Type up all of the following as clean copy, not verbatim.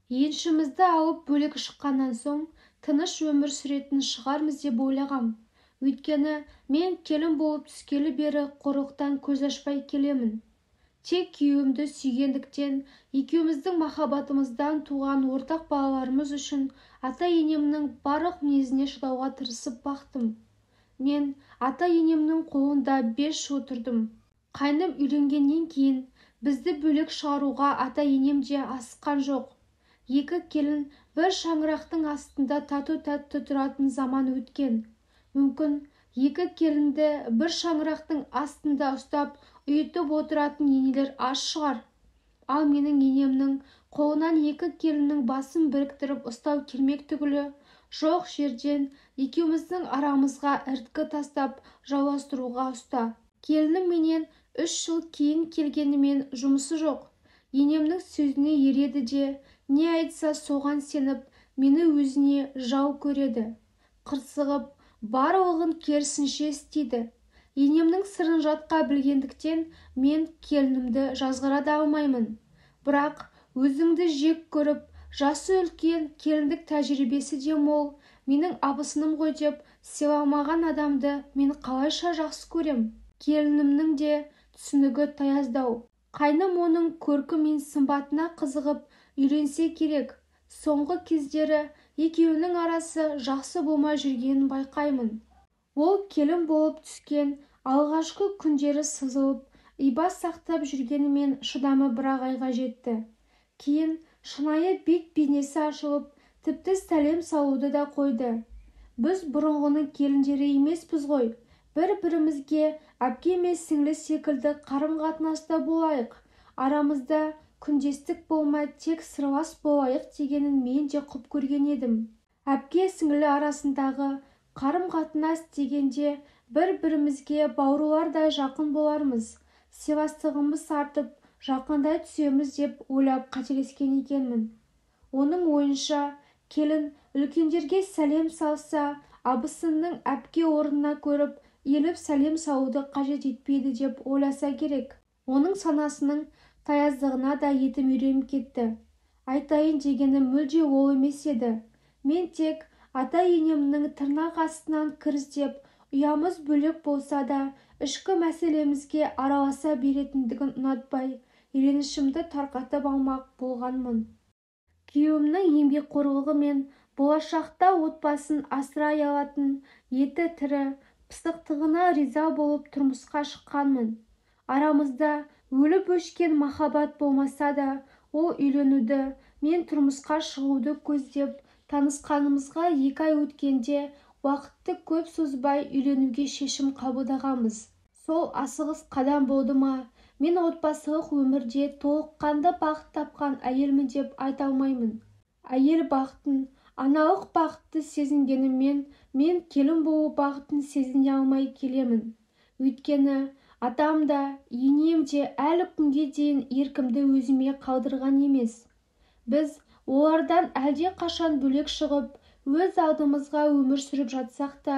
Еншімізді алып бөлек шыққаннан соң тыныш өмір сүретін шығармыз деп ойлағам. Өйткені мен келін болып түскелі бері қорлықтан көз ашпай келемін. Тек күйеуімді сүйгендіктен, екеуміздің махаббатымыздан туған ортақ балаларымыз үшін ата-енемнің барлық мінезіне шыдауға тырысып бақтым. Мен ата-енемнің қолында 5 жыл тұрдым. Қайным үйленгеннен кейін бізді бөлек шығаруға ата-енем де асыққан жоқ. Екі келін бір шаңырақтың астында тату-тәтті тұратын заман өткен. Мүмкін екі келінді бір шаңырақтың астында ұстап, ұйытып отыратын енелер аз шығар. Ал менің енемнің қолынан екі келіннің басын біріктіріп ұстау келмек түгілі, жоқ жерден екеуміздің арамызға іріткі тастап, жауластыруға ұста. Келінім менен 3 жыл кейін келгенімен жұмысы жоқ. Енемнің сөзіне ереді де, не айтса соған сеніп, мені өзіне жау көреді. Қырсығып, барлығын керісінше істейді. Енемнің сырын жатқа білгендіктен мен келінімді жазғыра да алмаймын. Бірақ өзіңді жек көріп, жасы үлкен, келіндік тәжірибесі де мол, менің абысыным ғой деп сыйламаған адамды мен қалайша жақсы көрем? Келінімнің де түсінігі таяздау. Қайным оның көркі мен сымбатына қызығып үйленсе керек. Соңғы кездері екеуінің арасы жақсы болмай жүргенін байқаймын. Ол келін болып түскен алғашқы күндері сызылып, иба сақтап жүргенімен шыдамы бір-ақ айға жетті. Кейін шынайы бет бейнесі ашылып, тіпті сәлем салуды да қойды. Біз бұрынғының келіндері емеспіз ғой. Бір-бірімізге әпке мен сіңлі секілді қарым-қатынаста болайық. Арамызда күндестік болмай, тек сырлас болайық дегенін мен де құп көрген едім. Әпке сіңлі арасындағы қарым-қатынас дегенде бір-бірімізге бауырлардай жақын болармыз, сыйластығымыз артып, жақындай түсеміз деп ойлап қателескен екенмін. Оның ойынша, келін үлкендерге сәлем салса, абысынның әпке орнына көріп, иіліп сәлем салуды қажет етпейді деп ойласа керек. Оның санасының таяздығына да етім үйреніп кетті. Айтайын дегенім мүлде ол емес еді. Мен тек ата-енемнің тырнақ астынан кір іздеп, ұямыз бөлек болса да, ішкі мәселемізге араласа беретіндігін ұнатпай, ренішімді тарқатып алмақ болғанмын. Күйеуімнің еңбекқорлығы мен болашақта отбасын асырай алатын еті тірі, пысықтығына риза болып тұрмысқа шыққанмын. Арамызда өліп-өшкен махаббат болмаса да, ол үйленуді, мен тұрмысқа шығуды көздеп, танысқанымызға 2 ай өткенде уақытты көп созбай үйленуге шешім қабылдағанбыз. Сол асығыс қадам болды ма, мен отбасылық өмірде толыққанды бақыт тапқан әйелмін деп айта алмаймын. Әйел бақытын, аналық бақытты сезінгеніммен, мен келін болу бақытын сезіне алмай келемін. Өйткені атам да, енем де әлі күнге дейін еркімді өзіме қалдырған емес. Біз олардан әлде қашан бөлек шығып, өз алдымызға өмір сүріп жатсақ та,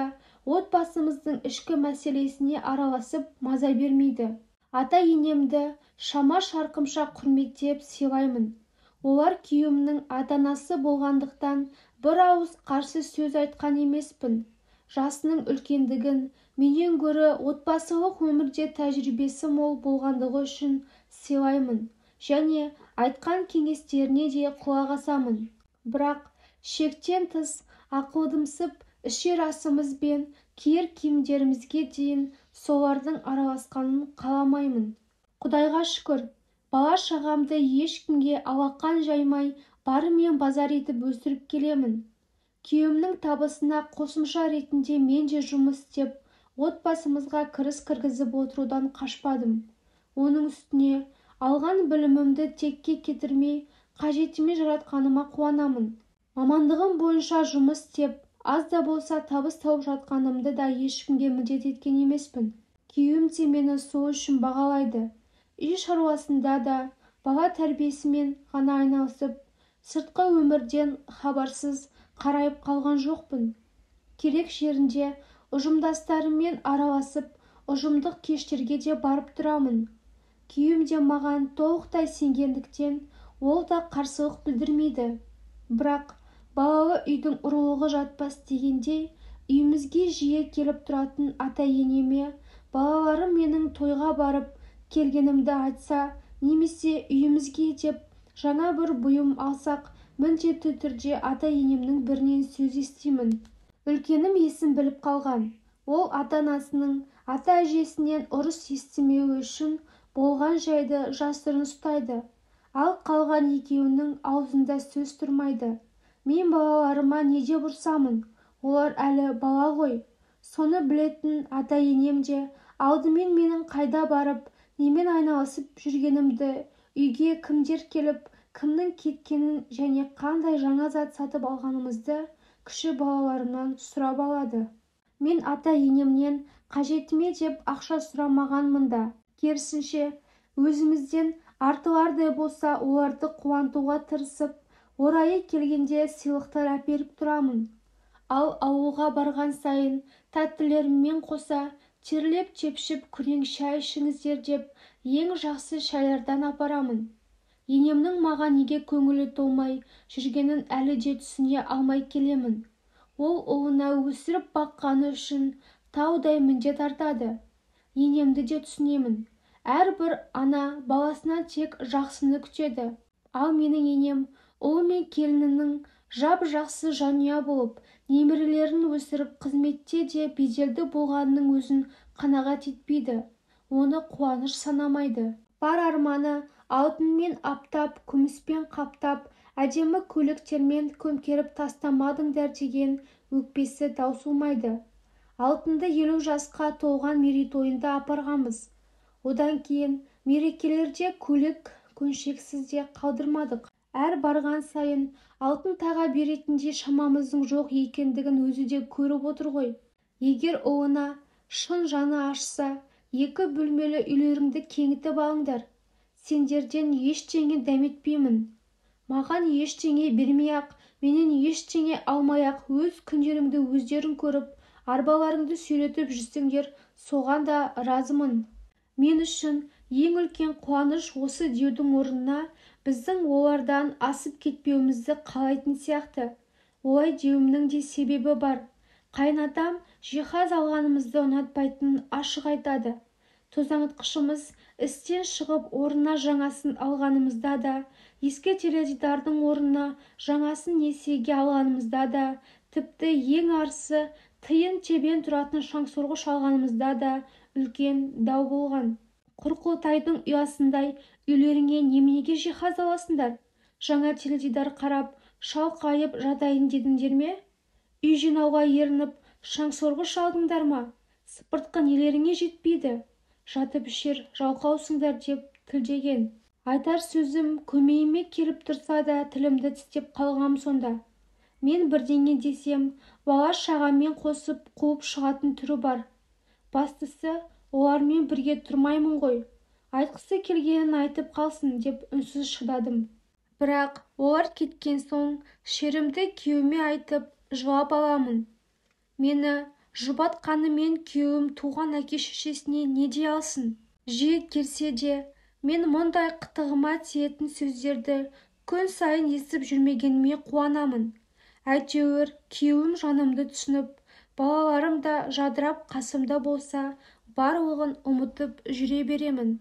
отбасымыздың ішкі мәселесіне араласып маза бермейді. Ата-енемді шама-шарқымша құрметтеп сыйлаймын. Олар күйеуімнің ата-анасы болғандықтан бір ауыз қарсы сөз айтқан емеспін. Жасының үлкендігін, менен гөрі отбасылық өмірде тәжірибесі мол болғандығы үшін сыйлаймын және айтқан кеңестеріне де құлақ асамын. Бірақ шектен тыс ақылдымсып, ішер асымыз бен киер киімдерімізге дейін солардың араласқанын қаламаймын. Құдайға шүкір, бала-шағамды ешкімге алақан жаймай, барымен базар етіп өсіріп келемін. Күйеуімнің табысына қосымша ретінде мен де жұмыс істеп, отбасымызға кіріс кіргізіп отырудан қашпадым. Оның үстіне алған білімімді текке кетірмей, қажетіме жаратқаныма қуанамын. Мамандығым бойынша жұмыс істеп, аз да болса табыс тауып жатқанымды да ешкімге міндет еткен емеспін. Күйеуім де мені сол үшін бағалайды. Үй шаруасында да бала тәрбиесімен ғана айналысып, сыртқы өмірден хабарсыз қарайып қалған жоқпын. Керек жерінде ұжымдастарыммен араласып, ұжымдық кештерге де барып тұрамын. Күйеуім де маған толықтай сенгендіктен, Ол да қарсылық білдірмейді. Бірақ балалы үйдің ұрлығы жатпас дегендей, үйімізге жиі келіп тұратын ата-енеме балаларым менің тойға барып келгенімді айтса немесе үйімізге деп жаңа бір бұйым алсақ, міндетті түрде ата-енемнің бірінен сөз естимін. Үлкенім есін біліп қалған. Ол ата-анасының, ата-әжесінен ұрыс естімеуі үшін болған жайды жасырын ұстайды. Ал қалған екеуінің аузында сөз тұрмайды. Мен балаларыма не деп ұрсамын? Олар әлі бала ғой. Соны білетін ата-енем де алдымен менің қайда барып, немен айналысып жүргенімді, үйге кімдер келіп, кімнің кеткенін және қандай жаңа зат сатып алғанымызды кіші балаларымнан сұрап алады. Мен ата-енемнен қажетіме деп ақша сұрамағанмын да. Керісінше, өзімізден артылардай болса, оларды қуантуға тырысып, орайы келгенде сыйлықтар әперіп тұрамын. Ал ауылға барған сайын тәттілеріммен қоса терлеп-тепшіп күрең шай ішіңіздер деп ең жақсы шайлардан апарамын. Енемнің маған неге көңілі толмай жүргенін әлі де түсіне алмай келемін. Ол ұлына өсіріп баққаны үшін таудай міндет артады. Енемді де түсінемін. Әрбір ана баласынан тек жақсыны күтеді. Ал менің енем ұлы мен келінінің жап-жақсы жанұя болып, немерелерін өсіріп, қызметте де беделді болғанының өзін қанағат етпейді. Оны қуаныш санамайды. Бар арманы алтынмен аптап, күміспен қаптап, әдемі көйлектермен көмкеріп тастамадыңдар деген өкпесі таусылмайды. Алтынды 50 жасқа толған мерейтойында апарғанбыз. Одан кейін мерекелерде көйлек көншексіз де қалдырмадық. Әр барған сайын алтын таға беретіндей шамамыздың жоқ екендігін өзі де көріп отыр ғой. Егер ұлына шын жаны ашса, 2 бөлмелі үйлеріңді кеңітіп алыңдар. Сендерден ештеңе дәметпеймін. Маған ештеңе бермей-ақ, менен ештеңе алмай-ақ өз күндеріңді өздерің көріп, арбаларыңды сүйретіп жүрсеңдер, соған да разымын. Мен үшін ең үлкен қуаныш осы деудің орнына біздің олардан асып кетпеуімізді қалайтын сияқты. Олай деуімнің де себебі бар. Қайынатам жиһаз алғанымызды ұнатпайтынын ашық айтады. Тозаңытқышымыз істен шығып, орнына жаңасын алғанымызда да, ескі теледидардың орнына жаңасын несиеге алғанымызда да, тіпті ең арысы тиын-тебен тұратын шаңсорғыш алғанымызда да үлкен дау болған. Құрқылтайдың ұясындай үйлеріңе неменеге жиһаз аласыңдар? Жаңа теледидар қарап, шалқайып жатайын дедіңдер ме? Үй жинауға ерініп, шаңсорғыш алдыңдар ма? Сыпыртқы нелеріңе жетпейді? Жатып ішер жалқаусыңдар деп тілдеген. Айтар сөзім көмейіме келіп тұрса да тілімді тістеп қалғам сонда. Мен бірдеңе десем, бала шағамен қосып қуып шығатын түрі бар. Бастысы, олармен бірге тұрмаймын ғой. Айтқысы келгенін айтып қалсын деп үнсіз шыдадым. Бірақ олар кеткен соң шерімді күйеуіме айтып, жылап аламын. Мені жұбатқанымен күйеуім туған әке-шешесіне не дей алсын? Жиі келсе де, мен мұндай қытығыма тиетін сөздерді күн сайын естіп жүрмегеніме қуанамын. Әйтеуір күйеуім жанымды түсініп, балаларым да жадырап қасымда болса, барлығын ұмытып жүре беремін.